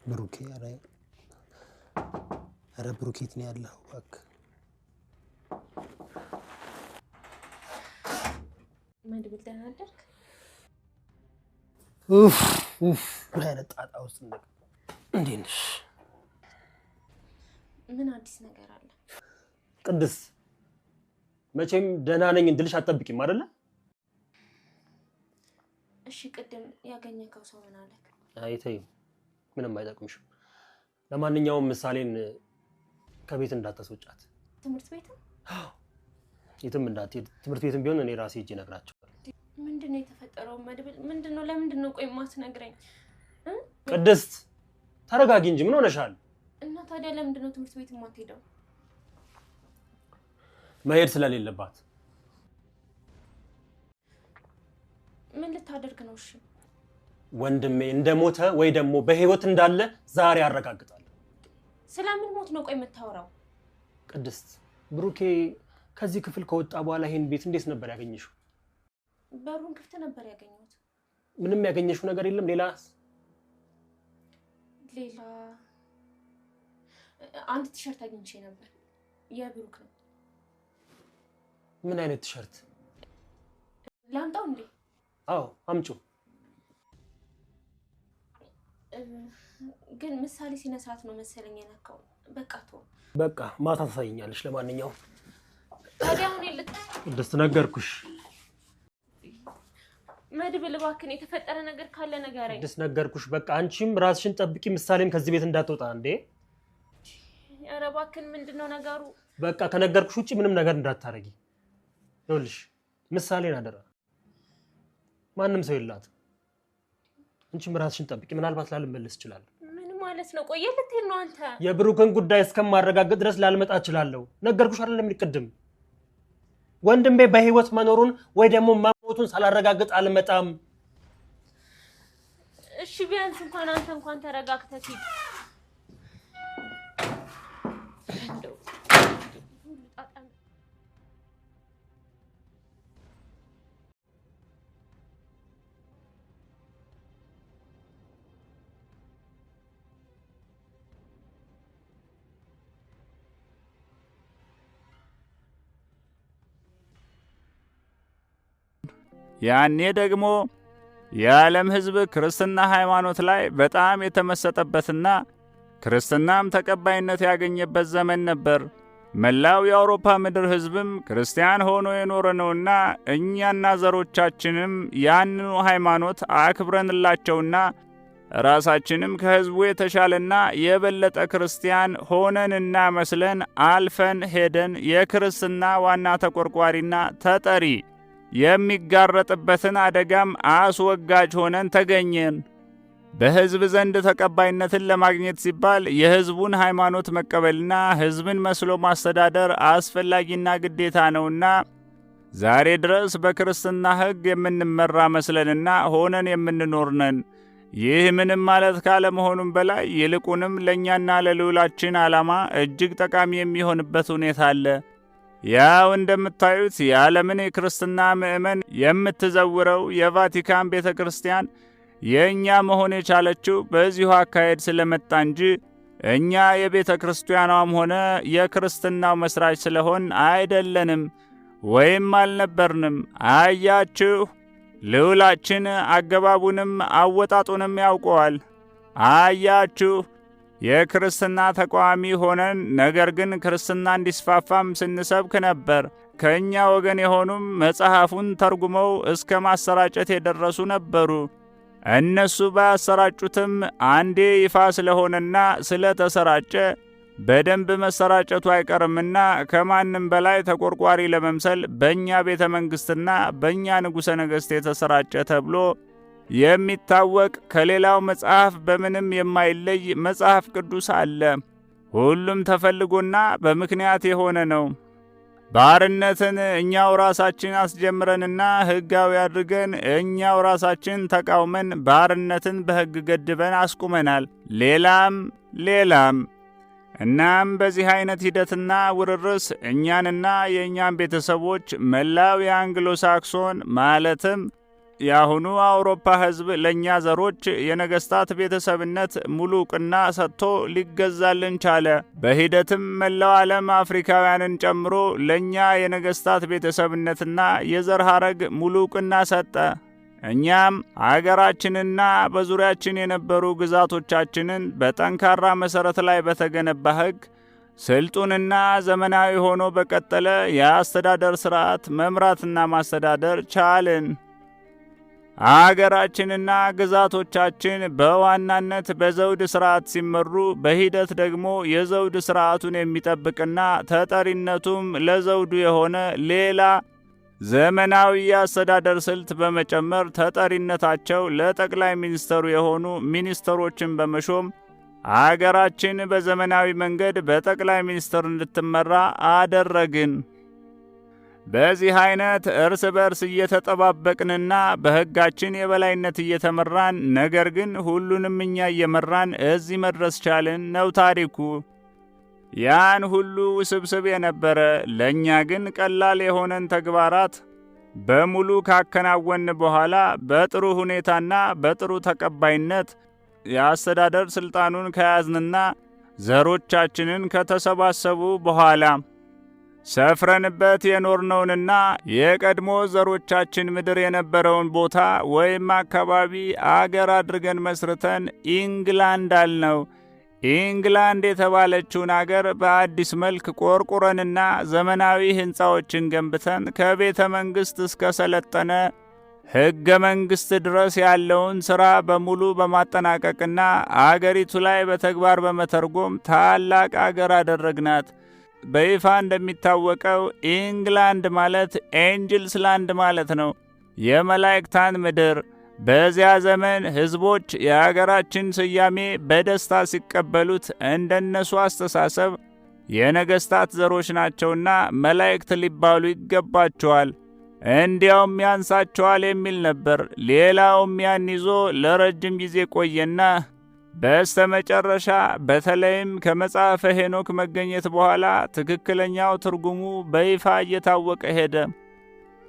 ብሩኬ፣ ኧረ ኧረ ብሩኬ የት ነው ያለኸው? እባክህ። መድብል፣ ደህና አደርክ? ኡፍ ኡፍ፣ ምን አይነት ጣጣ ውስጥ እንደ እንዴት ነሽ? ምን አዲስ ነገር አለ? ቅድስት፣ መቼም ደህና ነኝ እንድልሽ አትጠብቂም አይደለ? እሺ፣ ቅድም ያገኘከው ሰው ምን አለክ? አይ ተይው፣ ምንም አይጠቅምሽም። ለማንኛውም ምሳሌን ከቤት እንዳታስወጫት። ትምህርት ቤትም? የትም እንዳትሄድ። ትምህርት ቤትም ቢሆን እኔ ራሴ ሄጄ እነግራቸዋለሁ። ምንድን ነው የተፈጠረው? መድብል፣ ምንድን ነው? ለምንድን ነው ቆይ የማትነግረኝ? ቅድስት፣ ተረጋጊ እንጂ ምን ሆነሻል? እና ታዲያ ለምንድን ነው ትምህርት ቤት የማትሄደው? መሄድ ስለሌለባት። ምን ልታደርግ ነው? እሺ። ወንድሜ እንደሞተ ወይ ደግሞ በህይወት እንዳለ ዛሬ አረጋግጣለሁ። ስለምን ሞት ነው ቆይ የምታወራው? ቅድስት፣ ብሩኬ ከዚህ ክፍል ከወጣ በኋላ ይሄን ቤት እንዴት ነበር ያገኘሽው? በሩን ክፍት ነበር ያገኘሁት። ምንም ያገኘሽው ነገር የለም? ሌላ? ሌላ አንድ ቲሸርት አግኝቼ ነበር፣ የብሩክ ነው። ምን አይነት ቲሸርት? ላምጣው እንዴ? አዎ፣ አምጪው። ግን ምሳሌ ስነ ስርዓት ነው መሰለኝ የነካው። በቃ ተወው። በቃ ማታ ታሳይኛለሽ። ለማንኛውም ታዲያ አሁን ቅድስት፣ ነገርኩሽ። መድብል፣ እባክህን የተፈጠረ ነገር ካለ ንገረኝ። ቅድስት፣ ነገርኩሽ። በቃ አንቺም ራስሽን ጠብቂ፣ ምሳሌም ከዚህ ቤት እንዳትወጣ። እንዴ! ኧረ እባክህን ምንድን ነው ነገሩ? በቃ ከነገርኩሽ ውጭ ምንም ነገር እንዳታረጊ። ይኸውልሽ፣ ምሳሌን አደራ። ማንም ሰው የላትም። አንቺም ራስሽን ጠብቂ። ምናልባት ላልመለስ እችላለሁ። ምን ማለት ነው? ቆይ ልትሄድ ነው አንተ? የብሩክን ጉዳይ እስከማረጋግጥ ድረስ ላልመጣ እችላለሁ። ነገርኩሽ አይደለም ቅድም? ወንድሜ በህይወት መኖሩን ወይ ደግሞ መሞቱን ሳላረጋግጥ አልመጣም። እሺ፣ ቢያንስ እንኳን አንተ እንኳን ተረጋግተህ ሂድ። እንደው ሁሉ ጣጣ። ያኔ ደግሞ የዓለም ሕዝብ ክርስትና ሃይማኖት ላይ በጣም የተመሰጠበትና ክርስትናም ተቀባይነት ያገኘበት ዘመን ነበር። መላው የአውሮፓ ምድር ሕዝብም ክርስቲያን ሆኖ የኖረ ነውና እኛና ዘሮቻችንም ያንኑ ሃይማኖት አክብረንላቸውና ራሳችንም ከሕዝቡ የተሻለና የበለጠ ክርስቲያን ሆነንና መስለን አልፈን ሄደን የክርስትና ዋና ተቆርቋሪና ተጠሪ የሚጋረጥበትን አደጋም አስወጋጅ ሆነን ተገኘን። በሕዝብ ዘንድ ተቀባይነትን ለማግኘት ሲባል የሕዝቡን ሃይማኖት መቀበልና ሕዝብን መስሎ ማስተዳደር አስፈላጊና ግዴታ ነውና ዛሬ ድረስ በክርስትና ሕግ የምንመራ መስለንና ሆነን የምንኖር ነን። ይህ ምንም ማለት ካለመሆኑም በላይ ይልቁንም ለእኛና ለልዑላችን ዓላማ እጅግ ጠቃሚ የሚሆንበት ሁኔታ አለ። ያው እንደምታዩት የዓለምን የክርስትና ምዕመን የምትዘውረው የቫቲካን ቤተ ክርስቲያን የእኛ መሆን የቻለችው በዚሁ አካሄድ ስለመጣ እንጂ እኛ የቤተ ክርስቲያኗም ሆነ የክርስትናው መስራች ስለሆን አይደለንም ወይም አልነበርንም። አያችሁ፣ ልዑላችን አገባቡንም አወጣጡንም ያውቀዋል። አያችሁ፣ የክርስትና ተቃዋሚ ሆነን ነገር ግን ክርስትና እንዲስፋፋም ስንሰብክ ነበር። ከእኛ ወገን የሆኑም መጽሐፉን ተርጉመው እስከ ማሰራጨት የደረሱ ነበሩ። እነሱ ባያሰራጩትም አንዴ ይፋ ስለሆነና ስለተሰራጨ በደንብ መሰራጨቱ አይቀርምና ከማንም በላይ ተቆርቋሪ ለመምሰል በእኛ ቤተ መንግሥትና በእኛ ንጉሠ ነገሥት የተሰራጨ ተብሎ የሚታወቅ ከሌላው መጽሐፍ በምንም የማይለይ መጽሐፍ ቅዱስ አለ። ሁሉም ተፈልጎና በምክንያት የሆነ ነው። ባርነትን እኛው ራሳችን አስጀምረንና ሕጋዊ አድርገን እኛው ራሳችን ተቃውመን ባርነትን በሕግ ገድበን አስቁመናል። ሌላም ሌላም። እናም በዚህ አይነት ሂደትና ውርርስ እኛንና የእኛን ቤተሰቦች መላው የአንግሎ ሳክሶን ማለትም የአሁኑ አውሮፓ ሕዝብ ለእኛ ዘሮች የነገስታት ቤተሰብነት ሙሉ እውቅና ሰጥቶ ሊገዛልን ቻለ። በሂደትም መላው ዓለም አፍሪካውያንን ጨምሮ ለእኛ የነገስታት ቤተሰብነትና የዘር ሐረግ ሙሉ እውቅና ሰጠ። እኛም አገራችንና በዙሪያችን የነበሩ ግዛቶቻችንን በጠንካራ መሠረት ላይ በተገነባ ሕግ፣ ስልጡንና ዘመናዊ ሆኖ በቀጠለ የአስተዳደር ሥርዓት መምራትና ማስተዳደር ቻልን። አገራችንና ግዛቶቻችን በዋናነት በዘውድ ሥርዓት ሲመሩ፣ በሂደት ደግሞ የዘውድ ሥርዓቱን የሚጠብቅና ተጠሪነቱም ለዘውዱ የሆነ ሌላ ዘመናዊ የአስተዳደር ስልት በመጨመር ተጠሪነታቸው ለጠቅላይ ሚኒስተሩ የሆኑ ሚኒስተሮችን በመሾም አገራችን በዘመናዊ መንገድ በጠቅላይ ሚኒስትር እንድትመራ አደረግን። በዚህ አይነት እርስ በርስ እየተጠባበቅንና በሕጋችን የበላይነት እየተመራን፣ ነገር ግን ሁሉንም እኛ እየመራን እዚህ መድረስ ቻልን ነው ታሪኩ። ያን ሁሉ ውስብስብ የነበረ፣ ለእኛ ግን ቀላል የሆነን ተግባራት በሙሉ ካከናወን በኋላ፣ በጥሩ ሁኔታና በጥሩ ተቀባይነት የአስተዳደር ስልጣኑን ከያዝንና ዘሮቻችንን ከተሰባሰቡ በኋላ፣ ሰፍረንበት የኖርነውንና የቀድሞ ዘሮቻችን ምድር የነበረውን ቦታ ወይም አካባቢ አገር አድርገን መስርተን ኢንግላንድ አልነው። ኢንግላንድ የተባለችውን አገር በአዲስ መልክ ቆርቁረንና ዘመናዊ ሕንፃዎችን ገንብተን ከቤተ መንግሥት እስከ ሰለጠነ ሕገ መንግሥት ድረስ ያለውን ሥራ በሙሉ በማጠናቀቅና አገሪቱ ላይ በተግባር በመተርጎም ታላቅ አገር አደረግናት። በይፋ እንደሚታወቀው ኢንግላንድ ማለት Angels Land ማለት ነው፣ የመላእክታን ምድር። በዚያ ዘመን ሕዝቦች የአገራችን ስያሜ በደስታ ሲቀበሉት እንደነሱ አስተሳሰብ የነገሥታት ዘሮች ናቸውና መላእክት ሊባሉ ይገባቸዋል፣ እንዲያውም ያንሳቸዋል የሚል ነበር። ሌላውም ያን ይዞ ለረጅም ጊዜ ቆየና በስተ መጨረሻ በተለይም ከመጽሐፈ ሄኖክ መገኘት በኋላ ትክክለኛው ትርጉሙ በይፋ እየታወቀ ሄደ።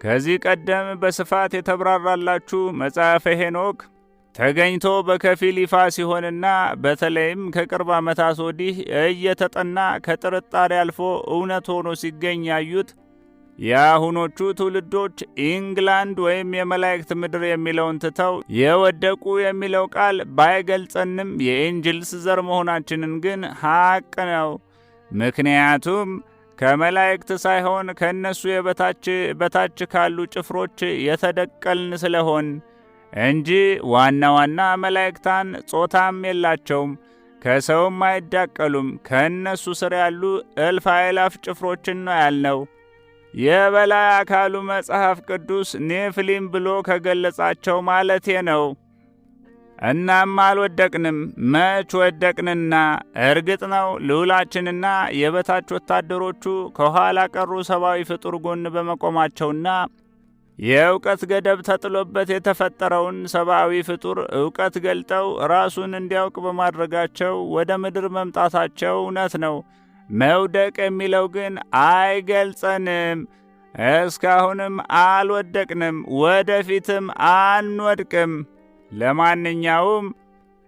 ከዚህ ቀደም በስፋት የተብራራላችሁ መጽሐፈ ሄኖክ ተገኝቶ በከፊል ይፋ ሲሆንና በተለይም ከቅርብ ዓመታት ወዲህ እየተጠና ከጥርጣሬ አልፎ እውነት ሆኖ ሲገኝ ያዩት የአሁኖቹ ትውልዶች ኢንግላንድ ወይም የመላእክት ምድር የሚለውን ትተው የወደቁ የሚለው ቃል ባይገልጸንም የ angels ዘር መሆናችንን ግን ሐቅ ነው። ምክንያቱም ከመላእክት ሳይሆን ከእነሱ የበታች በታች ካሉ ጭፍሮች የተደቀልን ስለሆን እንጂ። ዋና ዋና መላእክታን ጾታም የላቸውም፣ ከሰውም አይዳቀሉም። ከእነሱ ስር ያሉ እልፍ አእላፍ ጭፍሮችን ነው ያልነው። የበላይ አካሉ መጽሐፍ ቅዱስ ኔፍሊም ብሎ ከገለጻቸው ማለቴ ነው። እናም አልወደቅንም። መች ወደቅንና? እርግጥ ነው ልዑላችንና የበታች ወታደሮቹ ከኋላ ቀሩ ሰብአዊ ፍጡር ጎን በመቆማቸውና የእውቀት ገደብ ተጥሎበት የተፈጠረውን ሰብአዊ ፍጡር እውቀት ገልጠው ራሱን እንዲያውቅ በማድረጋቸው ወደ ምድር መምጣታቸው እውነት ነው። መውደቅ የሚለው ግን አይገልጸንም። እስካሁንም አልወደቅንም፣ ወደፊትም አንወድቅም። ለማንኛውም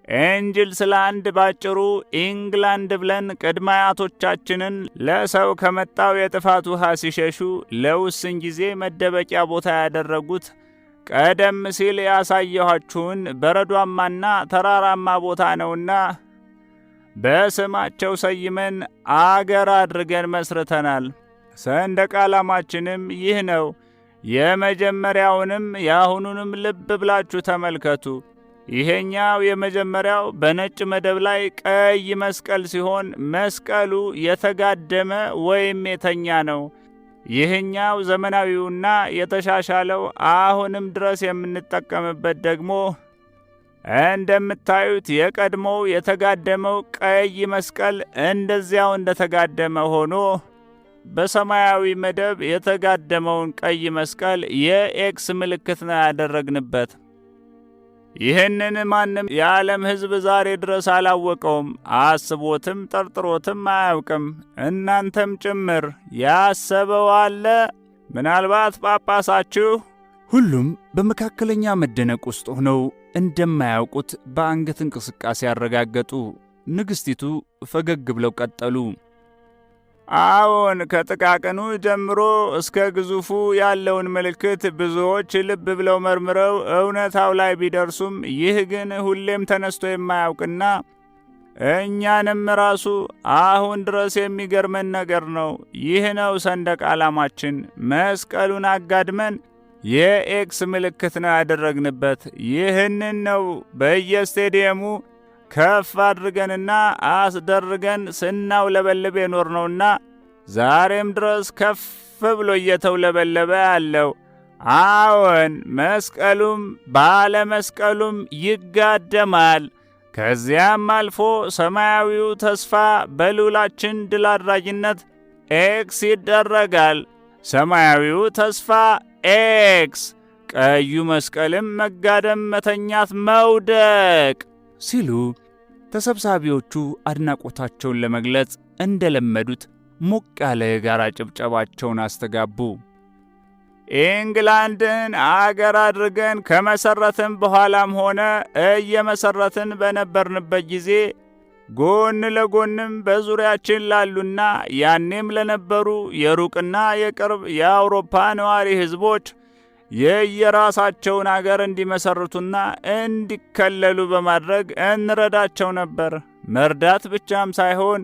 Angels Land፣ ባጭሩ ኢንግላንድ ብለን ቅድመ አያቶቻችንን ለሰው ከመጣው የጥፋት ውሃ ሲሸሹ ለውስን ጊዜ መደበቂያ ቦታ ያደረጉት ቀደም ሲል ያሳየኋችሁን በረዷማና ተራራማ ቦታ ነውና በስማቸው ሰይመን አገር አድርገን መስርተናል። ሰንደቅ ዓላማችንም ይህ ነው። የመጀመሪያውንም የአሁኑንም ልብ ብላችሁ ተመልከቱ። ይሄኛው የመጀመሪያው በነጭ መደብ ላይ ቀይ መስቀል ሲሆን መስቀሉ የተጋደመ ወይም የተኛ ነው። ይህኛው ዘመናዊውና የተሻሻለው አሁንም ድረስ የምንጠቀምበት ደግሞ እንደምታዩት የቀድሞው የተጋደመው ቀይ መስቀል እንደዚያው እንደተጋደመ ሆኖ በሰማያዊ መደብ የተጋደመውን ቀይ መስቀል የ X ምልክት ነው ያደረግንበት። ይህንን ማንም የዓለም ሕዝብ ዛሬ ድረስ አላወቀውም፣ አስቦትም ጠርጥሮትም አያውቅም። እናንተም ጭምር። ያሰበው አለ? ምናልባት ጳጳሳችሁ። ሁሉም በመካከለኛ መደነቅ ውስጥ ሆነው እንደማያውቁት በአንገት እንቅስቃሴ ያረጋገጡ። ንግሥቲቱ ፈገግ ብለው ቀጠሉ። አዎን፣ ከጥቃቅኑ ጀምሮ እስከ ግዙፉ ያለውን ምልክት ብዙዎች ልብ ብለው መርምረው እውነታው ላይ ቢደርሱም፣ ይህ ግን ሁሌም ተነስቶ የማያውቅና እኛንም ራሱ አሁን ድረስ የሚገርመን ነገር ነው። ይህ ነው ሰንደቅ ዓላማችን። መስቀሉን አጋድመን የ X ምልክት ነው ያደረግንበት። ይህንን ነው በየስቴዲየሙ ከፍ አድርገንና አስደርገን ስናውለበልብ የኖርነውና ዛሬም ድረስ ከፍ ብሎ እየተውለበለበ ያለው። አዎን፣ መስቀሉም ባለመስቀሉም ይጋደማል። ከዚያም አልፎ ሰማያዊው ተስፋ በልዑላችን ድል አድራጊነት X ይደረጋል። ሰማያዊው ተስፋ X፣ ቀዩ መስቀልም መጋደም፣ መተኛት፣ መውደቅ ሲሉ ተሰብሳቢዎቹ አድናቆታቸውን ለመግለጽ እንደለመዱት ሞቅ ያለ የጋራ ጭብጨባቸውን አስተጋቡ። ኢንግላንድን አገር አድርገን ከመሰረትን በኋላም ሆነ እየመሰረትን በነበርንበት ጊዜ፣ ጎን ለጎንም በዙሪያችን ላሉና ያኔም ለነበሩ የሩቅና የቅርብ የአውሮፓ ነዋሪ ሕዝቦች የየራሳቸውን አገር እንዲመሰርቱና እንዲከለሉ በማድረግ እንረዳቸው ነበር። መርዳት ብቻም ሳይሆን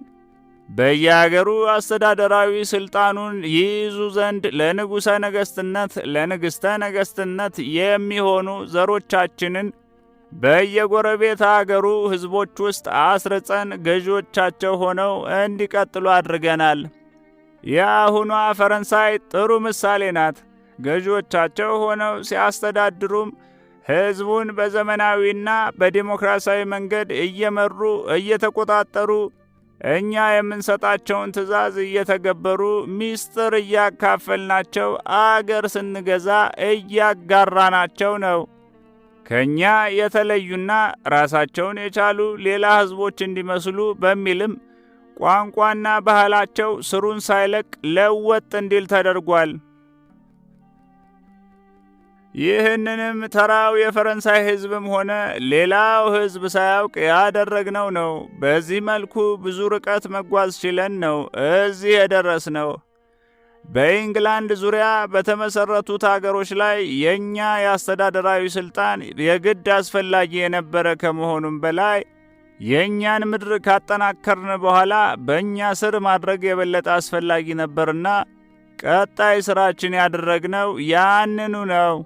በየአገሩ አስተዳደራዊ ስልጣኑን ይይዙ ዘንድ ለንጉሠ ነገሥትነት፣ ለንግሥተ ነገሥትነት የሚሆኑ ዘሮቻችንን በየጎረቤት አገሩ ሕዝቦች ውስጥ አስርጸን ገዢዎቻቸው ሆነው እንዲቀጥሉ አድርገናል። የአሁኗ ፈረንሳይ ጥሩ ምሳሌ ናት። ገዢዎቻቸው ሆነው ሲያስተዳድሩም ሕዝቡን በዘመናዊና በዲሞክራሲያዊ መንገድ እየመሩ፣ እየተቆጣጠሩ፣ እኛ የምንሰጣቸውን ትዕዛዝ እየተገበሩ፣ ሚስጥር እያካፈልናቸው፣ አገር ስንገዛ እያጋራናቸው ነው። ከእኛ የተለዩና ራሳቸውን የቻሉ ሌላ ሕዝቦች እንዲመስሉ በሚልም ቋንቋና ባህላቸው ስሩን ሳይለቅ ለወጥ እንዲል ተደርጓል። ይህንንም ተራው የፈረንሳይ ሕዝብም ሆነ ሌላው ሕዝብ ሳያውቅ ያደረግነው ነው። በዚህ መልኩ ብዙ ርቀት መጓዝ ችለን ነው እዚህ የደረስነው። በኢንግላንድ ዙሪያ በተመሰረቱት አገሮች ላይ የእኛ የአስተዳደራዊ ስልጣን የግድ አስፈላጊ የነበረ ከመሆኑም በላይ፣ የእኛን ምድር ካጠናከርን በኋላ በእኛ ስር ማድረግ የበለጠ አስፈላጊ ነበርና ቀጣይ ስራችን ያደረግነው ያንኑ ነው።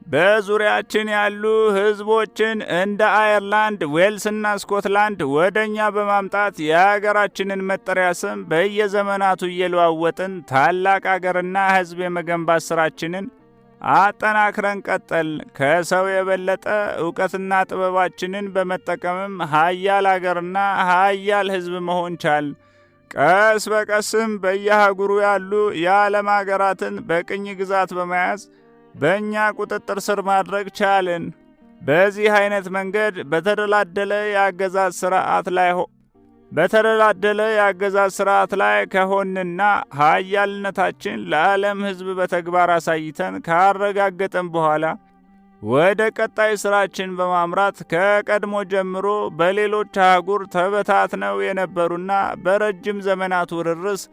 በዙሪያችን ያሉ ህዝቦችን እንደ አየርላንድ፣ ዌልስና ስኮትላንድ ወደ እኛ በማምጣት የአገራችንን መጠሪያ ስም በየዘመናቱ እየለዋወጥን ታላቅ አገርና ህዝብ የመገንባት ስራችንን አጠናክረን ቀጠልን። ከሰው የበለጠ እውቀትና ጥበባችንን በመጠቀምም ሀያል አገርና ሀያል ህዝብ መሆን ቻልን። ቀስ በቀስም በየአህጉሩ ያሉ የዓለም አገራትን በቅኝ ግዛት በመያዝ በእኛ ቁጥጥር ስር ማድረግ ቻልን። በዚህ አይነት መንገድ በተደላደለ የአገዛዝ ስርዓት ላይ ከሆንና ሀያልነታችን ለዓለም ሕዝብ በተግባር አሳይተን ካረጋገጥን በኋላ፣ ወደ ቀጣይ ስራችን በማምራት ከቀድሞ ጀምሮ በሌሎች አህጉር ተበታትነው የነበሩና በረጅም ዘመናት ውርርስ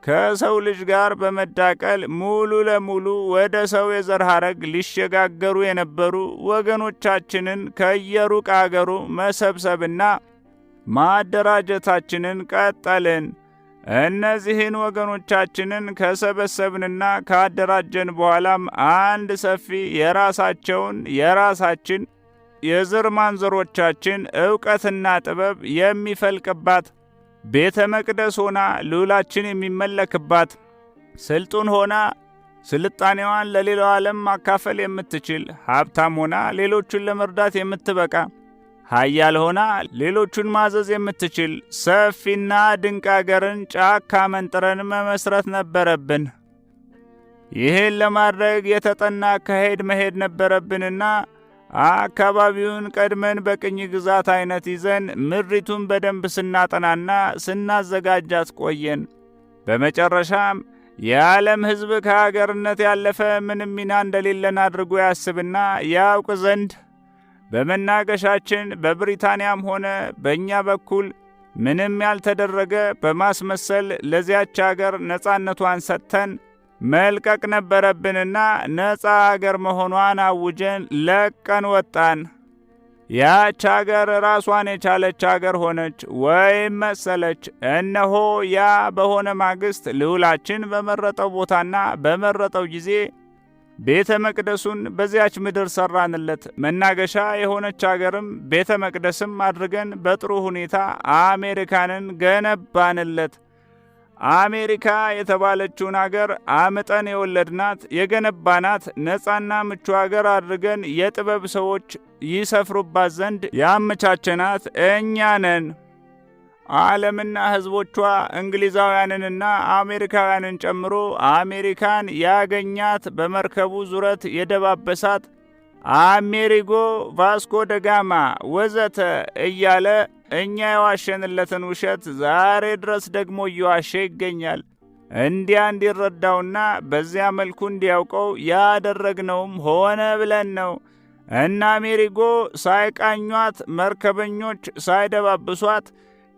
ከሰው ልጅ ጋር በመዳቀል ሙሉ ለሙሉ ወደ ሰው የዘር ሐረግ ሊሸጋገሩ የነበሩ ወገኖቻችንን ከየሩቅ አገሩ መሰብሰብና ማደራጀታችንን ቀጠልን። እነዚህን ወገኖቻችንን ከሰበሰብንና ካደራጀን በኋላም አንድ ሰፊ የራሳቸውን የራሳችን የዘር ማንዘሮቻችን እውቀትና ጥበብ የሚፈልቅባት ቤተ መቅደስ ሆና ልዑላችን የሚመለክባት፣ ስልጡን ሆና ስልጣኔዋን ለሌላው ዓለም ማካፈል የምትችል፣ ሀብታም ሆና ሌሎቹን ለመርዳት የምትበቃ፣ ሀያል ሆና ሌሎቹን ማዘዝ የምትችል ሰፊና ድንቅ አገርን ጫካ መንጥረን መመስረት ነበረብን። ይህን ለማድረግ የተጠና አካሄድ መሄድ ነበረብንና አካባቢውን ቀድመን በቅኝ ግዛት አይነት ይዘን ምድሪቱን በደንብ ስናጠናና ስናዘጋጃት ቆየን። በመጨረሻም የዓለም ሕዝብ ከአገርነት ያለፈ ምንም ሚና እንደሌለን አድርጎ ያስብና ያውቅ ዘንድ በመናገሻችን በብሪታንያም ሆነ በእኛ በኩል ምንም ያልተደረገ በማስመሰል ለዚያች አገር ነፃነቷን ሰጥተን መልቀቅ ነበረብንና ነፃ አገር መሆኗን አውጀን ለቀን ወጣን። ያች አገር ራሷን የቻለች አገር ሆነች ወይም መሰለች። እነሆ ያ በሆነ ማግስት ልዑላችን በመረጠው ቦታና በመረጠው ጊዜ ቤተ መቅደሱን በዚያች ምድር ሰራንለት። መናገሻ የሆነች አገርም ቤተ መቅደስም አድርገን በጥሩ ሁኔታ አሜሪካንን ገነባንለት። አሜሪካ የተባለችውን አገር አምጠን የወለድናት፣ የገነባናት፣ ነፃና ምቹ አገር አድርገን የጥበብ ሰዎች ይሰፍሩባት ዘንድ ያመቻቸናት እኛ ነን። ዓለምና ሕዝቦቿ እንግሊዛውያንንና አሜሪካውያንን ጨምሮ አሜሪካን ያገኛት፣ በመርከቡ ዙረት የደባበሳት አሜሪጎ ቫስኮ ደጋማ ወዘተ እያለ እኛ የዋሸንለትን ውሸት ዛሬ ድረስ ደግሞ እየዋሸ ይገኛል። እንዲያ እንዲረዳውና በዚያ መልኩ እንዲያውቀው ያደረግነውም ሆነ ብለን ነው። እና አሜሪጎ ሳይቃኟት፣ መርከበኞች ሳይደባብሷት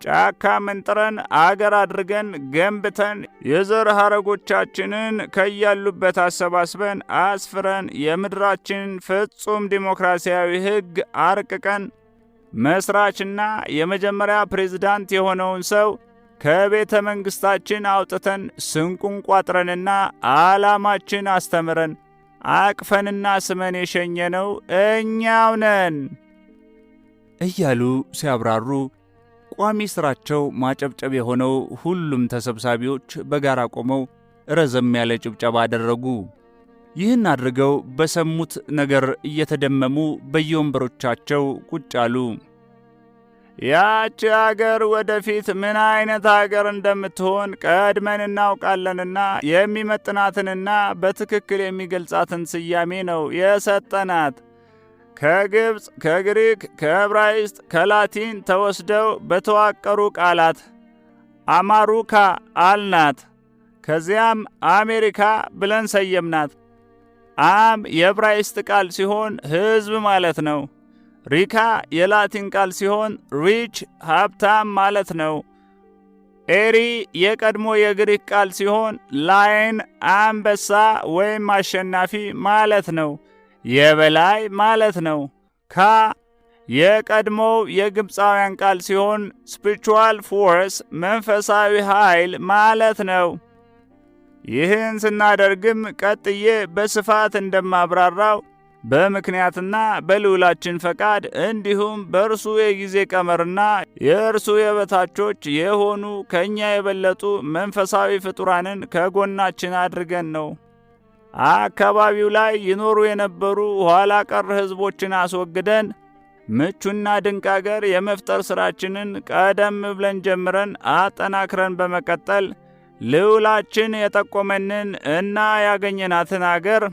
ጫካ መንጥረን አገር አድርገን ገንብተን፣ የዘር ሐረጎቻችንን ከያሉበት አሰባስበን አስፍረን፣ የምድራችንን ፍጹም ዲሞክራሲያዊ ሕግ አርቅቀን፣ መስራችና የመጀመሪያ ፕሬዝዳንት የሆነውን ሰው ከቤተ መንግሥታችን አውጥተን፣ ስንቁን ቋጥረንና ዓላማችን አስተምረን፣ አቅፈንና ስመን የሸኘነው እኛው ነን እያሉ ሲያብራሩ ቋሚ ስራቸው ማጨብጨብ የሆነው ሁሉም ተሰብሳቢዎች በጋራ ቆመው ረዘም ያለ ጭብጨባ አደረጉ። ይህን አድርገው በሰሙት ነገር እየተደመሙ በየወንበሮቻቸው ቁጭ አሉ። ያች አገር ወደፊት ምን አይነት አገር እንደምትሆን ቀድመን እናውቃለንና የሚመጥናትንና በትክክል የሚገልጻትን ስያሜ ነው የሰጠናት። ከግብፅ፣ ከግሪክ፣ ከዕብራይስጥ፣ ከላቲን ተወስደው በተዋቀሩ ቃላት አማሩካ አልናት። ከዚያም አሜሪካ ብለን ሰየምናት። አም የዕብራይስጥ ቃል ሲሆን ሕዝብ ማለት ነው። ሪካ የላቲን ቃል ሲሆን rich ሀብታም ማለት ነው። ኤሪ የቀድሞ የግሪክ ቃል ሲሆን lion አንበሳ ወይም አሸናፊ ማለት ነው። የበላይ ማለት ነው። ካ የቀድሞው የግብፃውያን ቃል ሲሆን spiritual force መንፈሳዊ ኃይል ማለት ነው። ይህን ስናደርግም ቀጥዬ በስፋት እንደማብራራው በምክንያትና በልዑላችን ፈቃድ እንዲሁም በእርሱ የጊዜ ቀመርና የእርሱ የበታቾች የሆኑ ከእኛ የበለጡ መንፈሳዊ ፍጡራንን ከጎናችን አድርገን ነው። አካባቢው ላይ ይኖሩ የነበሩ ኋላ ቀር ሕዝቦችን አስወግደን ምቹና ድንቅ አገር የመፍጠር ሥራችንን ቀደም ብለን ጀምረን አጠናክረን በመቀጠል ልዑላችን የጠቆመንን እና ያገኘናትን አገር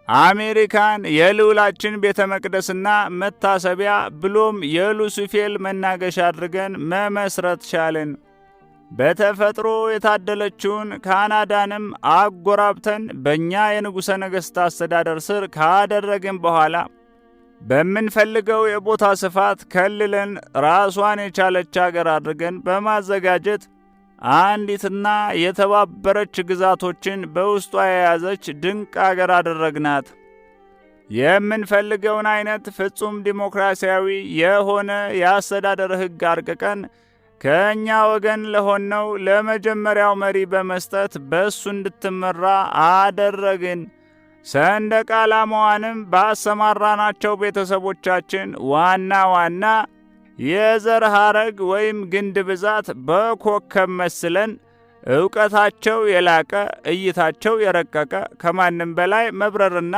አሜሪካን የልዑላችን ቤተ መቅደስና መታሰቢያ ብሎም የሉሲፌል መናገሻ አድርገን መመስረት ቻልን። በተፈጥሮ የታደለችውን ካናዳንም አጎራብተን በእኛ የንጉሠ ነገሥት አስተዳደር ስር ካደረግን በኋላ በምንፈልገው የቦታ ስፋት ከልለን ራሷን የቻለች አገር አድርገን በማዘጋጀት አንዲትና የተባበረች ግዛቶችን በውስጧ የያዘች ድንቅ አገር አደረግናት። የምንፈልገውን አይነት ፍጹም ዲሞክራሲያዊ የሆነ የአስተዳደር ሕግ አርቅቀን ከእኛ ወገን ለሆነው ለመጀመሪያው መሪ በመስጠት በእሱ እንድትመራ አደረግን። ሰንደቅ ዓላማዋንም ባሰማራናቸው ቤተሰቦቻችን ዋና ዋና የዘር ሐረግ ወይም ግንድ ብዛት በኮከብ መስለን እውቀታቸው የላቀ፣ እይታቸው የረቀቀ፣ ከማንም በላይ መብረርና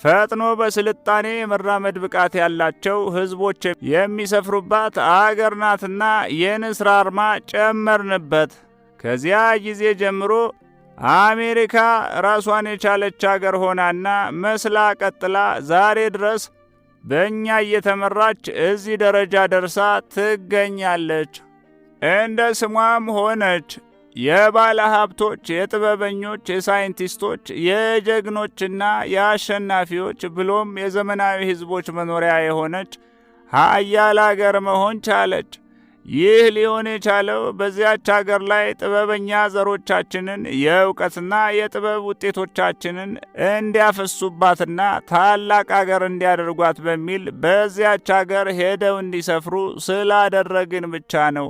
ፈጥኖ በስልጣኔ የመራመድ ብቃት ያላቸው ሕዝቦች የሚሰፍሩባት አገር ናትና የንስር አርማ ጨመርንበት። ከዚያ ጊዜ ጀምሮ አሜሪካ ራሷን የቻለች አገር ሆናና መስላ ቀጥላ ዛሬ ድረስ በእኛ እየተመራች እዚህ ደረጃ ደርሳ ትገኛለች። እንደ ስሟም ሆነች። የባለ ሀብቶች፣ የጥበበኞች፣ የሳይንቲስቶች፣ የጀግኖችና የአሸናፊዎች ብሎም የዘመናዊ ሕዝቦች መኖሪያ የሆነች ሀያል አገር መሆን ቻለች። ይህ ሊሆን የቻለው በዚያች አገር ላይ ጥበበኛ ዘሮቻችንን የእውቀትና የጥበብ ውጤቶቻችንን እንዲያፈሱባትና ታላቅ አገር እንዲያደርጓት በሚል በዚያች አገር ሄደው እንዲሰፍሩ ስላደረግን ብቻ ነው።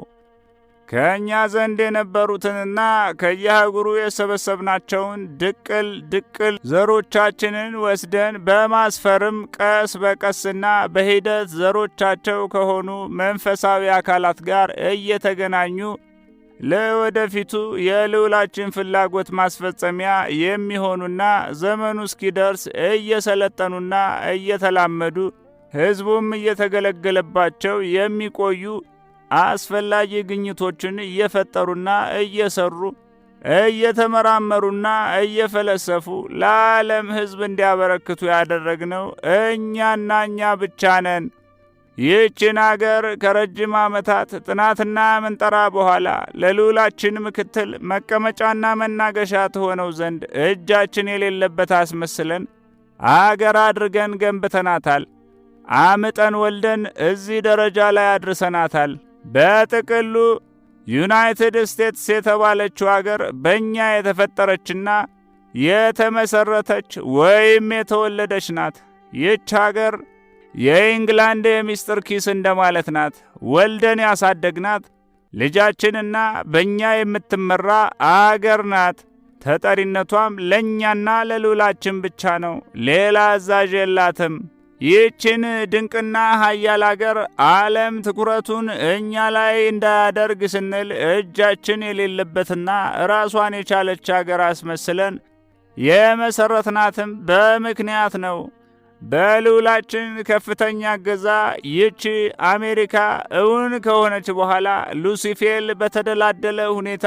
ከእኛ ዘንድ የነበሩትንና ከየአህጉሩ የሰበሰብናቸውን ድቅል ድቅል ዘሮቻችንን ወስደን በማስፈርም ቀስ በቀስና በሂደት ዘሮቻቸው ከሆኑ መንፈሳዊ አካላት ጋር እየተገናኙ ለወደፊቱ የልዑላችን ፍላጎት ማስፈጸሚያ የሚሆኑና ዘመኑ እስኪደርስ እየሰለጠኑና እየተላመዱ ሕዝቡም እየተገለገለባቸው የሚቆዩ አስፈላጊ ግኝቶችን እየፈጠሩና እየሰሩ እየተመራመሩና እየፈለሰፉ ለዓለም ሕዝብ እንዲያበረክቱ ያደረግነው እኛና እኛ ብቻ ነን። ይህችን አገር ከረጅም ዓመታት ጥናትና ምንጠራ በኋላ ለልዑላችን ምክትል መቀመጫና መናገሻ ትሆነው ዘንድ እጃችን የሌለበት አስመስለን አገር አድርገን ገንብተናታል። አምጠን ወልደን እዚህ ደረጃ ላይ አድርሰናታል። በጥቅሉ ዩናይትድ ስቴትስ የተባለችው አገር በእኛ የተፈጠረችና የተመሰረተች ወይም የተወለደች ናት። ይህች አገር የኢንግላንድ የሚስጥር ኪስ እንደማለት ናት። ወልደን ያሳደግናት ልጃችንና በእኛ የምትመራ አገር ናት። ተጠሪነቷም ለእኛና ለልዑላችን ብቻ ነው። ሌላ አዛዥ የላትም። ይህችን ድንቅና ሀያል አገር ዓለም ትኩረቱን እኛ ላይ እንዳያደርግ ስንል እጃችን የሌለበትና ራሷን የቻለች አገር አስመስለን የመሰረትናትም በምክንያት ነው። በልዑላችን ከፍተኛ እገዛ ይህች አሜሪካ እውን ከሆነች በኋላ ሉሲፌል በተደላደለ ሁኔታ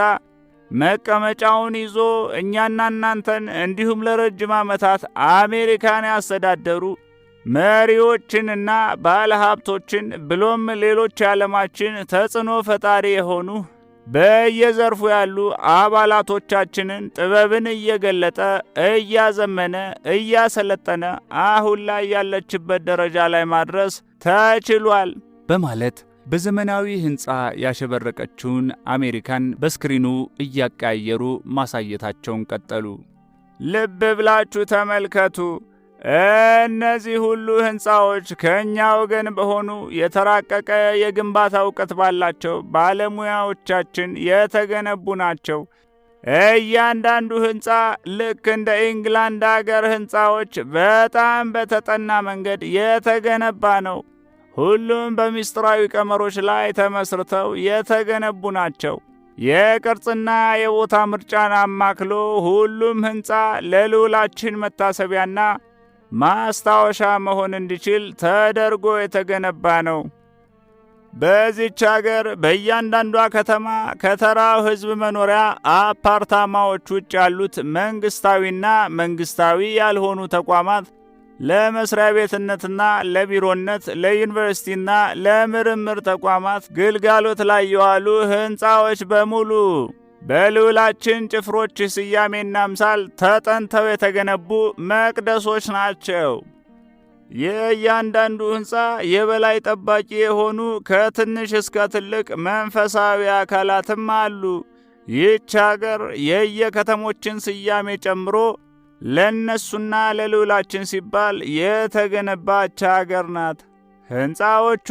መቀመጫውን ይዞ እኛና እናንተን እንዲሁም ለረጅም ዓመታት አሜሪካን ያስተዳደሩ መሪዎችንና ባለ ሀብቶችን ብሎም ሌሎች የዓለማችን ተጽዕኖ ፈጣሪ የሆኑ በየዘርፉ ያሉ አባላቶቻችንን ጥበብን እየገለጠ እያዘመነ እያሰለጠነ አሁን ላይ ያለችበት ደረጃ ላይ ማድረስ ተችሏል በማለት በዘመናዊ ሕንፃ ያሸበረቀችውን አሜሪካን በስክሪኑ እያቀያየሩ ማሳየታቸውን ቀጠሉ። ልብ ብላችሁ ተመልከቱ። እነዚህ ሁሉ ሕንፃዎች ከእኛ ወገን በሆኑ የተራቀቀ የግንባታ እውቀት ባላቸው ባለሙያዎቻችን የተገነቡ ናቸው። እያንዳንዱ ሕንፃ ልክ እንደ ኢንግላንድ አገር ሕንፃዎች በጣም በተጠና መንገድ የተገነባ ነው። ሁሉም በሚስጥራዊ ቀመሮች ላይ ተመስርተው የተገነቡ ናቸው። የቅርጽና የቦታ ምርጫን አማክሎ ሁሉም ሕንፃ ለልዑላችን መታሰቢያና ማስታወሻ መሆን እንዲችል ተደርጎ የተገነባ ነው። በዚች አገር በእያንዳንዷ ከተማ ከተራው ሕዝብ መኖሪያ አፓርታማዎች ውጭ ያሉት መንግስታዊና መንግስታዊ ያልሆኑ ተቋማት ለመስሪያ ቤትነትና ለቢሮነት፣ ለዩኒቨርሲቲና ለምርምር ተቋማት ግልጋሎት ላይ የዋሉ ሕንፃዎች በሙሉ በልዑላችን ጭፍሮች ስያሜና አምሳል ተጠንተው የተገነቡ መቅደሶች ናቸው። የእያንዳንዱ ሕንፃ የበላይ ጠባቂ የሆኑ ከትንሽ እስከ ትልቅ መንፈሳዊ አካላትም አሉ። ይህች አገር የየከተሞችን ስያሜ ጨምሮ ለእነሱና ለልዑላችን ሲባል የተገነባች አገር ናት። ሕንፃዎቹ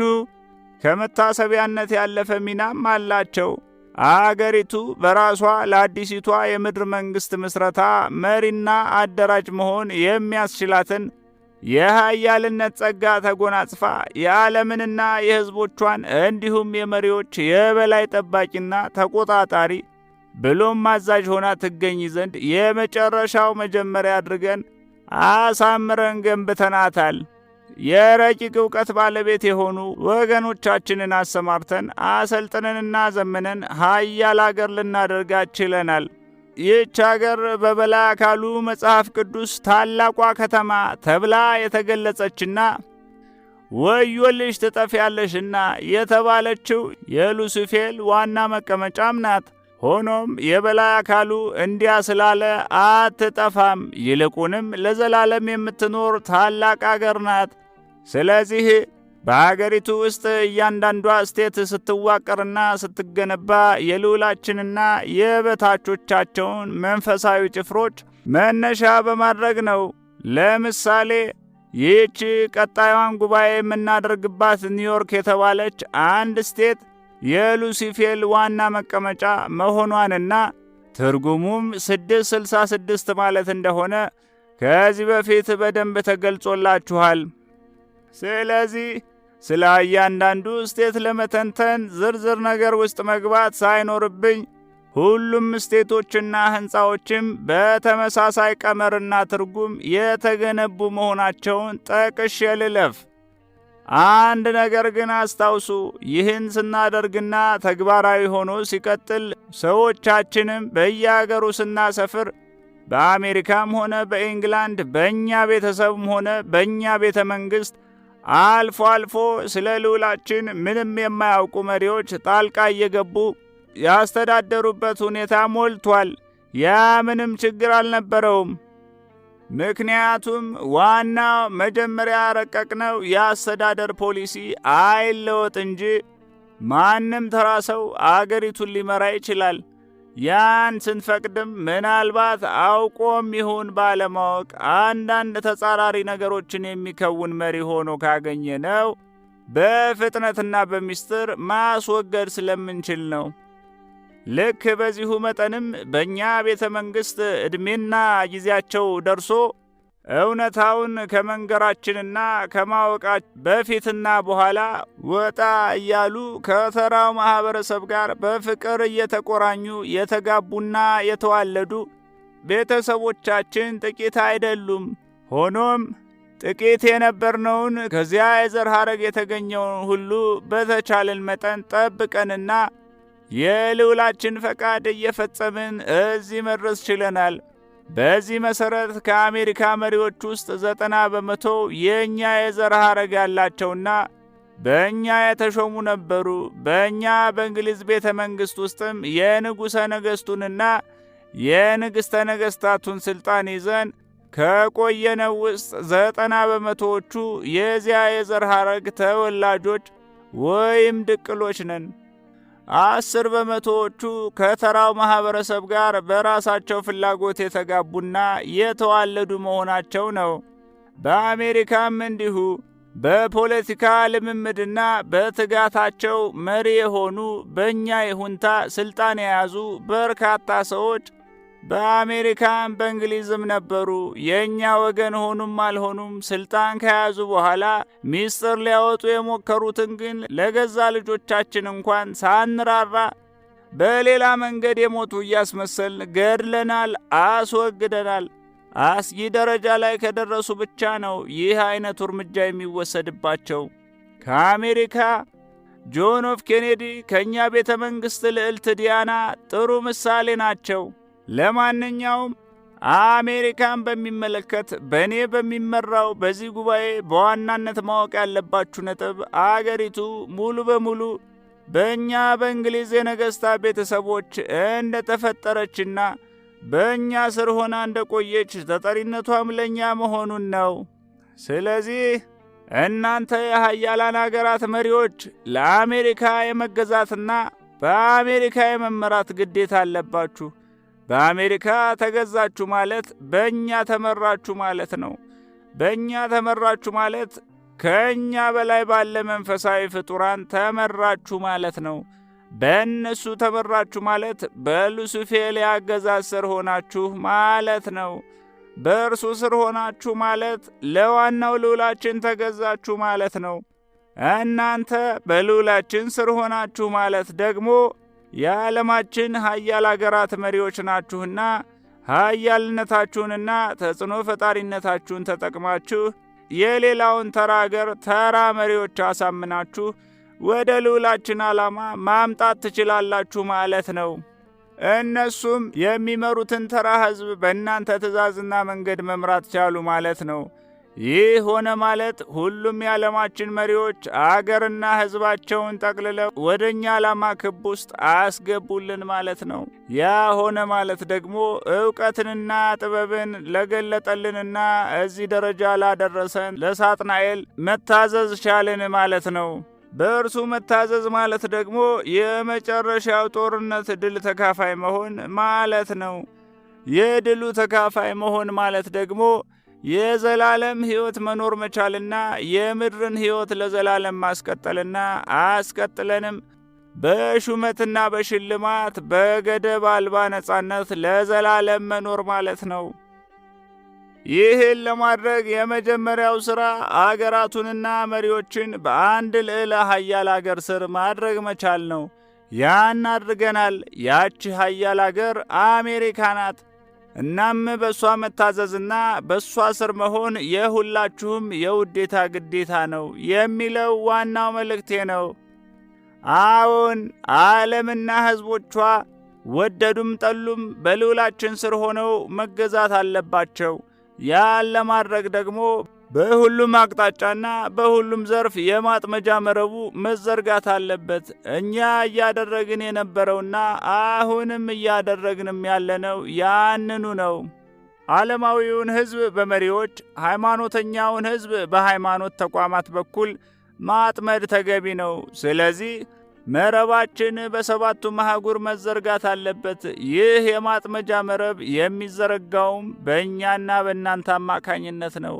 ከመታሰቢያነት ያለፈ ሚናም አላቸው። አገሪቱ በራሷ ለአዲሲቷ የምድር መንግሥት ምስረታ መሪና አደራጅ መሆን የሚያስችላትን የኃያልነት ጸጋ ተጎናጽፋ የዓለምንና የሕዝቦቿን እንዲሁም የመሪዎች የበላይ ጠባቂና ተቆጣጣሪ ብሎም አዛዥ ሆና ትገኝ ዘንድ የመጨረሻው መጀመሪያ አድርገን አሳምረን ገንብተናታል። የረቂቅ ዕውቀት ባለቤት የሆኑ ወገኖቻችንን አሰማርተን አሰልጥነንና ዘምነን ኃያል አገር ልናደርጋት ችለናል። ይህች አገር በበላይ አካሉ መጽሐፍ ቅዱስ ታላቋ ከተማ ተብላ የተገለጸችና ወዮልሽ ትጠፊያለሽና የተባለችው የሉሲፌል ዋና መቀመጫም ናት። ሆኖም የበላይ አካሉ እንዲያ ስላለ አትጠፋም። ይልቁንም ለዘላለም የምትኖር ታላቅ አገር ናት። ስለዚህ በአገሪቱ ውስጥ እያንዳንዷ state ስትዋቀርና ስትገነባ የልዑላችንና የበታቾቻቸውን መንፈሳዊ ጭፍሮች መነሻ በማድረግ ነው። ለምሳሌ ይህች ቀጣዩን ጉባኤ የምናደርግባት ኒውዮርክ የተባለች አንድ state የሉሲፌል ዋና መቀመጫ መሆኗንና ትርጉሙም 666 ማለት እንደሆነ ከዚህ በፊት በደንብ ተገልጾላችኋል። ስለዚህ ስለ እያንዳንዱ state ለመተንተን ዝርዝር ነገር ውስጥ መግባት ሳይኖርብኝ ሁሉም state ኦችና ሕንፃዎችም በተመሳሳይ ቀመርና ትርጉም የተገነቡ መሆናቸውን ጠቅሼ ልለፍ። አንድ ነገር ግን አስታውሱ። ይህን ስናደርግና ተግባራዊ ሆኖ ሲቀጥል ሰዎቻችንም በየአገሩ ስናሰፍር በአሜሪካም ሆነ በኢንግላንድ፣ በእኛ ቤተሰብም ሆነ በእኛ ቤተ መንግሥት አልፎ አልፎ ስለ ልዑላችን ምንም የማያውቁ መሪዎች ጣልቃ እየገቡ ያስተዳደሩበት ሁኔታ ሞልቷል። ያ ምንም ችግር አልነበረውም። ምክንያቱም ዋናው መጀመሪያ ያረቀቅነው የአስተዳደር ፖሊሲ አይለወጥ እንጂ ማንም ተራ ሰው አገሪቱን ሊመራ ይችላል። ያን ስንፈቅድም ምናልባት አውቆም ይሁን ባለማወቅ አንዳንድ ተጻራሪ ነገሮችን የሚከውን መሪ ሆኖ ካገኘ ነው በፍጥነትና በሚስጥር ማስወገድ ስለምንችል ነው። ልክ በዚሁ መጠንም በእኛ ቤተ መንግሥት ዕድሜና ጊዜያቸው ደርሶ እውነታውን ከመንገራችንና ከማወቃ በፊትና በኋላ ወጣ እያሉ ከተራው ማኅበረሰብ ጋር በፍቅር እየተቆራኙ የተጋቡና የተዋለዱ ቤተሰቦቻችን ጥቂት አይደሉም። ሆኖም ጥቂት የነበርነውን ከዚያ የዘር ሐረግ የተገኘውን ሁሉ በተቻለን መጠን ጠብቀንና የልዑላችን ፈቃድ እየፈጸምን እዚህ መድረስ ችለናል። በዚህ መሠረት ከአሜሪካ መሪዎች ውስጥ 90% የእኛ የዘር ሐረግ ያላቸውና በእኛ የተሾሙ ነበሩ። በእኛ በእንግሊዝ ቤተ መንግሥት ውስጥም የንጉሠ ነገሥቱንና የንግሥተ ነገሥታቱን ሥልጣን ይዘን ከቆየነው ውስጥ 90%ዎቹ የዚያ የዘር ሐረግ ተወላጆች ወይም ድቅሎች ነን። 10%ዎቹ ከተራው ማኅበረሰብ ጋር በራሳቸው ፍላጎት የተጋቡና የተዋለዱ መሆናቸው ነው። በአሜሪካም እንዲሁ በፖለቲካ ልምምድና በትጋታቸው መሪ የሆኑ፣ በእኛ ይሁንታ ሥልጣን የያዙ በርካታ ሰዎች በአሜሪካም በእንግሊዝም ነበሩ። የእኛ ወገን ሆኑም አልሆኑም ስልጣን ከያዙ በኋላ ሚስጥር ሊያወጡ የሞከሩትን ግን ለገዛ ልጆቻችን እንኳን ሳንራራ በሌላ መንገድ የሞቱ እያስመሰልን ገድለናል፣ አስወግደናል። አስጊ ደረጃ ላይ ከደረሱ ብቻ ነው ይህ አይነቱ እርምጃ የሚወሰድባቸው። ከአሜሪካ ጆን ኤፍ ኬኔዲ፣ ከእኛ ቤተ መንግሥት ልዕልት ዲያና ጥሩ ምሳሌ ናቸው። ለማንኛውም አሜሪካን በሚመለከት በእኔ በሚመራው በዚህ ጉባኤ በዋናነት ማወቅ ያለባችሁ ነጥብ አገሪቱ ሙሉ በሙሉ በእኛ በእንግሊዝ የነገሥታት ቤተሰቦች እንደ ተፈጠረችና በእኛ ስር ሆና እንደቆየች፣ ተጠሪነቷም ለእኛ መሆኑን ነው። ስለዚህ እናንተ የሀያላን አገራት መሪዎች ለአሜሪካ የመገዛትና በአሜሪካ የመመራት ግዴታ አለባችሁ። በአሜሪካ ተገዛችሁ ማለት በእኛ ተመራችሁ ማለት ነው። በእኛ ተመራችሁ ማለት ከእኛ በላይ ባለ መንፈሳዊ ፍጡራን ተመራችሁ ማለት ነው። በእነሱ ተመራችሁ ማለት በሉሲፌል የአገዛዝ ስር ሆናችሁ ማለት ነው። በእርሱ ስር ሆናችሁ ማለት ለዋናው ልዑላችን ተገዛችሁ ማለት ነው። እናንተ በልዑላችን ስር ሆናችሁ ማለት ደግሞ የዓለማችን ሀያል አገራት መሪዎች ናችሁና ሀያልነታችሁንና ተጽዕኖ ፈጣሪነታችሁን ተጠቅማችሁ የሌላውን ተራ አገር ተራ መሪዎች አሳምናችሁ ወደ ልዑላችን ዓላማ ማምጣት ትችላላችሁ ማለት ነው። እነሱም የሚመሩትን ተራ ሕዝብ በእናንተ ትእዛዝና መንገድ መምራት ቻሉ ማለት ነው። ይህ ሆነ ማለት ሁሉም የዓለማችን መሪዎች አገርና ሕዝባቸውን ጠቅልለው ወደኛ ዓላማ ክብ ውስጥ አስገቡልን ማለት ነው። ያ ሆነ ማለት ደግሞ እውቀትንና ጥበብን ለገለጠልንና እዚህ ደረጃ ላደረሰን ለሳጥናኤል መታዘዝ ቻልን ማለት ነው። በእርሱ መታዘዝ ማለት ደግሞ የመጨረሻው ጦርነት ድል ተካፋይ መሆን ማለት ነው። የድሉ ተካፋይ መሆን ማለት ደግሞ የዘላለም ሕይወት መኖር መቻልና የምድርን ሕይወት ለዘላለም ማስቀጠልና አስቀጥለንም በሹመትና በሽልማት በገደብ አልባ ነጻነት ለዘላለም መኖር ማለት ነው። ይህን ለማድረግ የመጀመሪያው ሥራ አገራቱንና መሪዎችን በአንድ ልዕለ ኃያል አገር ስር ማድረግ መቻል ነው። ያን አድርገናል። ያቺ ኃያል አገር አሜሪካ ናት። እናም በእሷ መታዘዝና በእሷ ስር መሆን የሁላችሁም የውዴታ ግዴታ ነው የሚለው ዋናው መልእክቴ ነው። አዎን፣ ዓለምና ሕዝቦቿ ወደዱም ጠሉም በልዑላችን ስር ሆነው መገዛት አለባቸው። ያን ለማድረግ ደግሞ በሁሉም አቅጣጫና በሁሉም ዘርፍ የማጥመጃ መረቡ መዘርጋት አለበት። እኛ እያደረግን የነበረውና አሁንም እያደረግንም ያለነው ያንኑ ነው። ዓለማዊውን ሕዝብ በመሪዎች፣ ሃይማኖተኛውን ሕዝብ በሃይማኖት ተቋማት በኩል ማጥመድ ተገቢ ነው። ስለዚህ መረባችን በሰባቱ አህጉር መዘርጋት አለበት። ይህ የማጥመጃ መረብ የሚዘረጋውም በእኛና በእናንተ አማካኝነት ነው።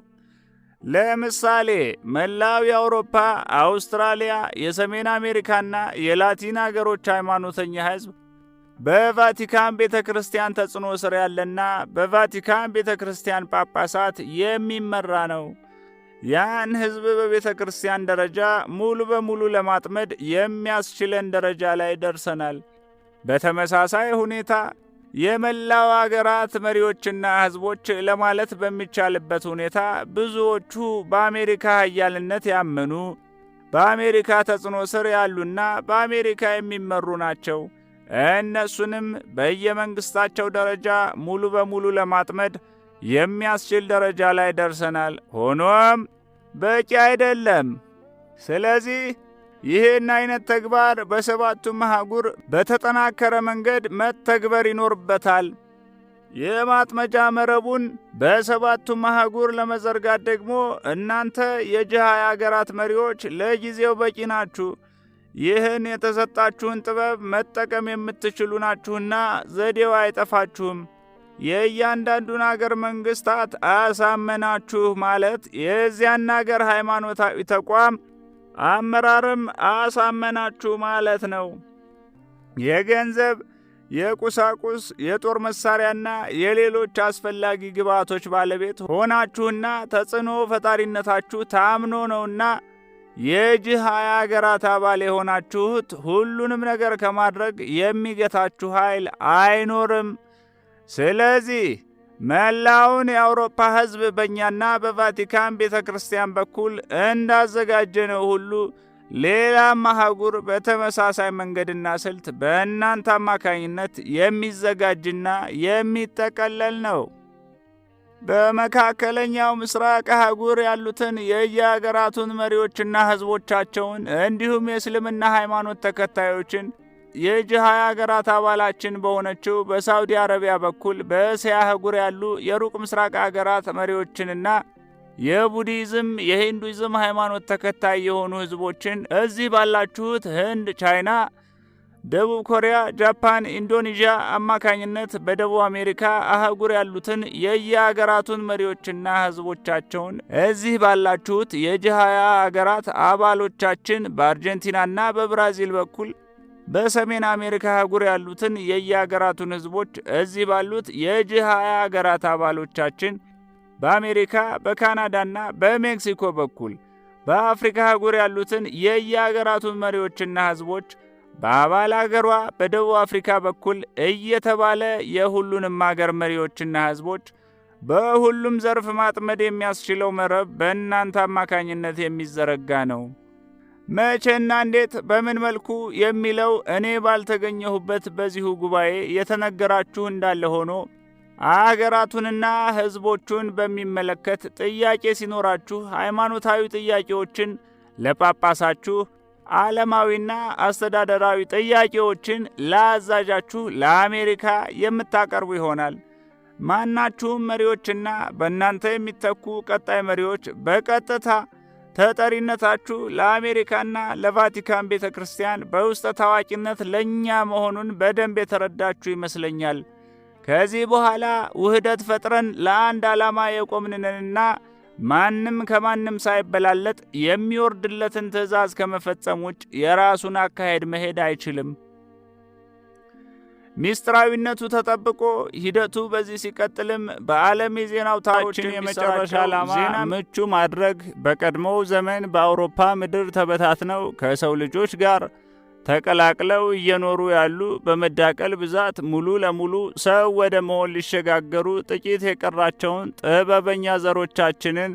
ለምሳሌ መላው የአውሮፓ፣ አውስትራሊያ፣ የሰሜን አሜሪካና የላቲን አገሮች ሃይማኖተኛ ሕዝብ በቫቲካን ቤተ ክርስቲያን ተጽዕኖ ስር ያለና በቫቲካን ቤተ ክርስቲያን ጳጳሳት የሚመራ ነው። ያን ሕዝብ በቤተ ክርስቲያን ደረጃ ሙሉ በሙሉ ለማጥመድ የሚያስችለን ደረጃ ላይ ደርሰናል። በተመሳሳይ ሁኔታ የመላው አገራት መሪዎችና ሕዝቦች ለማለት በሚቻልበት ሁኔታ ብዙዎቹ በአሜሪካ ኃያልነት ያመኑ፣ በአሜሪካ ተጽዕኖ ስር ያሉና በአሜሪካ የሚመሩ ናቸው። እነሱንም በየመንግስታቸው ደረጃ ሙሉ በሙሉ ለማጥመድ የሚያስችል ደረጃ ላይ ደርሰናል። ሆኖም በቂ አይደለም። ስለዚህ ይህን አይነት ተግባር በሰባቱም አህጉር በተጠናከረ መንገድ መተግበር ይኖርበታል። የማጥመጃ መረቡን በሰባቱም አህጉር ለመዘርጋት ደግሞ እናንተ የጂ20 አገራት መሪዎች ለጊዜው በቂ ናችሁ። ይህን የተሰጣችሁን ጥበብ መጠቀም የምትችሉ ናችሁና ዘዴው አይጠፋችሁም። የእያንዳንዱን አገር መንግስታት አሳመናችሁ ማለት የዚያን አገር ሃይማኖታዊ ተቋም አመራርም አሳመናችሁ ማለት ነው። የገንዘብ፣ የቁሳቁስ፣ የጦር መሳሪያና የሌሎች አስፈላጊ ግብዓቶች ባለቤት ሆናችሁና ተጽዕኖ ፈጣሪነታችሁ ታምኖ ነውና የጂ20 አገራት አባል የሆናችሁት ሁሉንም ነገር ከማድረግ የሚገታችሁ ኃይል አይኖርም። ስለዚህ መላውን የአውሮፓ ሕዝብ በእኛና በቫቲካን ቤተ ክርስቲያን በኩል እንዳዘጋጀነው ሁሉ ሌላም አህጉር በተመሳሳይ መንገድና ስልት በእናንተ አማካኝነት የሚዘጋጅና የሚጠቀለል ነው። በመካከለኛው ምስራቅ አህጉር ያሉትን የየአገራቱን መሪዎችና ሕዝቦቻቸውን እንዲሁም የእስልምና ሃይማኖት ተከታዮችን የጂ20 አገራት አባላችን በሆነችው በሳውዲ አረቢያ በኩል በእስያ አህጉር ያሉ የሩቅ ምስራቅ አገራት መሪዎችንና የቡዲዝም፣ የሂንዱይዝም ሃይማኖት ተከታይ የሆኑ ሕዝቦችን እዚህ ባላችሁት ህንድ፣ ቻይና፣ ደቡብ ኮሪያ፣ ጃፓን፣ ኢንዶኔዥያ አማካኝነት በደቡብ አሜሪካ አህጉር ያሉትን የየአገራቱን መሪዎችና ሕዝቦቻቸውን እዚህ ባላችሁት የጂ20 አገራት አባሎቻችን በአርጀንቲናና በብራዚል በኩል በሰሜን አሜሪካ አህጉር ያሉትን የየአገራቱን ሕዝቦች እዚህ ባሉት የጂ20 አገራት አባሎቻችን በአሜሪካ፣ በካናዳና በሜክሲኮ በኩል በአፍሪካ አህጉር ያሉትን የየአገራቱን መሪዎችና ሕዝቦች በአባል አገሯ በደቡብ አፍሪካ በኩል እየተባለ የሁሉንም አገር መሪዎችና ሕዝቦች በሁሉም ዘርፍ ማጥመድ የሚያስችለው መረብ በእናንተ አማካኝነት የሚዘረጋ ነው። መቼና እንዴት በምን መልኩ የሚለው እኔ ባልተገኘሁበት በዚሁ ጉባኤ የተነገራችሁ እንዳለ ሆኖ አገራቱንና ሕዝቦቹን በሚመለከት ጥያቄ ሲኖራችሁ ሃይማኖታዊ ጥያቄዎችን ለጳጳሳችሁ፣ ዓለማዊና አስተዳደራዊ ጥያቄዎችን ለአዛዣችሁ ለአሜሪካ የምታቀርቡ ይሆናል። ማናችሁም መሪዎችና በእናንተ የሚተኩ ቀጣይ መሪዎች በቀጥታ ተጠሪነታችሁ ለአሜሪካና ለቫቲካን ቤተ ክርስቲያን በውስጠ ታዋቂነት ለእኛ መሆኑን በደንብ የተረዳችሁ ይመስለኛል። ከዚህ በኋላ ውህደት ፈጥረን ለአንድ ዓላማ የቆምንንና ማንም ከማንም ሳይበላለጥ የሚወርድለትን ትዕዛዝ ከመፈጸም ውጭ የራሱን አካሄድ መሄድ አይችልም። ሚስጥራዊነቱ ተጠብቆ ሂደቱ በዚህ ሲቀጥልም በዓለም የዜና አውታሮችን የመጨረሻ ዓላማ ዜና ምቹ ማድረግ፣ በቀድሞው ዘመን በአውሮፓ ምድር ተበታትነው ከሰው ልጆች ጋር ተቀላቅለው እየኖሩ ያሉ፣ በመዳቀል ብዛት ሙሉ ለሙሉ ሰው ወደ መሆን ሊሸጋገሩ ጥቂት የቀራቸውን ጥበበኛ ዘሮቻችንን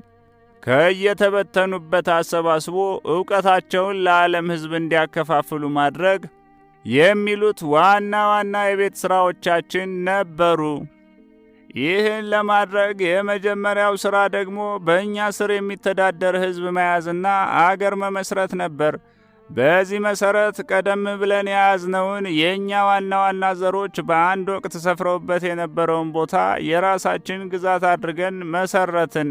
ከየተበተኑበት አሰባስቦ እውቀታቸውን ለዓለም ሕዝብ እንዲያከፋፍሉ ማድረግ የሚሉት ዋና ዋና የቤት ሥራዎቻችን ነበሩ። ይህን ለማድረግ የመጀመሪያው ሥራ ደግሞ በእኛ ስር የሚተዳደር ሕዝብ መያዝና አገር መመስረት ነበር። በዚህ መሠረት ቀደም ብለን የያዝነውን የእኛ ዋና ዋና ዘሮች በአንድ ወቅት ሰፍረውበት የነበረውን ቦታ የራሳችን ግዛት አድርገን መሰረትን።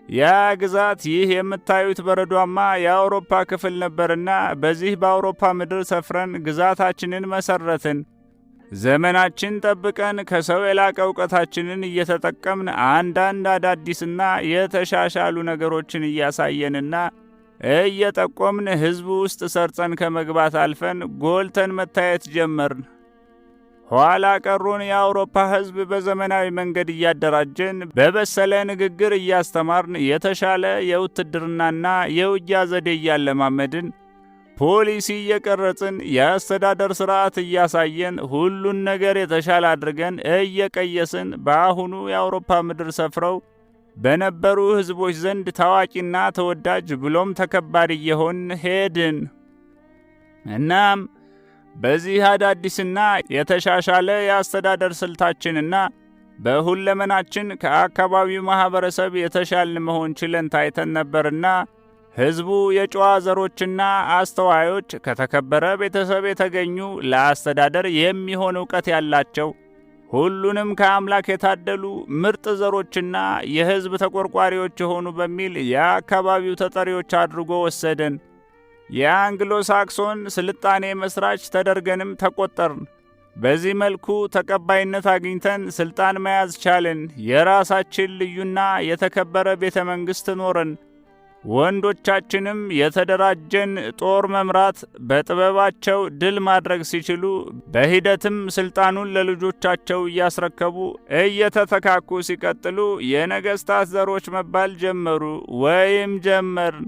ያ ግዛት ይህ የምታዩት በረዷማ የአውሮፓ ክፍል ነበርና በዚህ በአውሮፓ ምድር ሰፍረን ግዛታችንን መሰረትን። ዘመናችን ጠብቀን ከሰው የላቀ እውቀታችንን እየተጠቀምን፣ አንዳንድ አዳዲስና የተሻሻሉ ነገሮችን እያሳየንና እየጠቆምን ሕዝቡ ውስጥ ሰርጸን ከመግባት አልፈን ጎልተን መታየት ጀመርን። ኋላ ቀሩን የአውሮፓ ሕዝብ በዘመናዊ መንገድ እያደራጀን፣ በበሰለ ንግግር እያስተማርን፣ የተሻለ የውትድርናና የውጊያ ዘዴ እያለማመድን፣ ፖሊሲ እየቀረጽን፣ የአስተዳደር ስርዓት እያሳየን፣ ሁሉን ነገር የተሻለ አድርገን እየቀየስን በአሁኑ የአውሮፓ ምድር ሰፍረው በነበሩ ሕዝቦች ዘንድ ታዋቂና ተወዳጅ ብሎም ተከባሪ እየሆን ሄድን። እናም በዚህ አዳዲስና የተሻሻለ የአስተዳደር ስልታችንና በሁለመናችን ከአካባቢው ማኅበረሰብ የተሻልን መሆን ችለን ታይተን ነበርና ሕዝቡ የጨዋ ዘሮችና አስተዋዮች፣ ከተከበረ ቤተሰብ የተገኙ፣ ለአስተዳደር የሚሆን እውቀት ያላቸው፣ ሁሉንም ከአምላክ የታደሉ ምርጥ ዘሮችና የሕዝብ ተቆርቋሪዎች የሆኑ በሚል የአካባቢው ተጠሪዎች አድርጎ ወሰደን። የአንግሎ ሳክሶን ስልጣኔ መስራች ተደርገንም ተቆጠርን። በዚህ መልኩ ተቀባይነት አግኝተን ስልጣን መያዝ ቻልን። የራሳችን ልዩና የተከበረ ቤተ መንግሥት ኖረን። ወንዶቻችንም የተደራጀን ጦር መምራት፣ በጥበባቸው ድል ማድረግ ሲችሉ በሂደትም ስልጣኑን ለልጆቻቸው እያስረከቡ እየተተካኩ ሲቀጥሉ የነገስታት ዘሮች መባል ጀመሩ ወይም ጀመርን።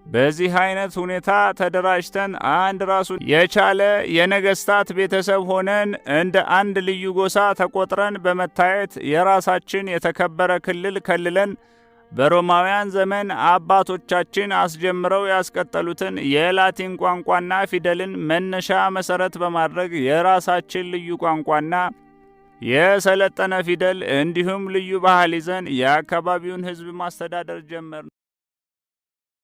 በዚህ አይነት ሁኔታ ተደራጅተን አንድ ራሱ የቻለ የነገስታት ቤተሰብ ሆነን እንደ አንድ ልዩ ጎሳ ተቆጥረን በመታየት የራሳችን የተከበረ ክልል ከልለን በሮማውያን ዘመን አባቶቻችን አስጀምረው ያስቀጠሉትን የላቲን ቋንቋና ፊደልን መነሻ መሰረት በማድረግ የራሳችን ልዩ ቋንቋና የሰለጠነ ፊደል እንዲሁም ልዩ ባህል ይዘን የአካባቢውን ሕዝብ ማስተዳደር ጀመርን።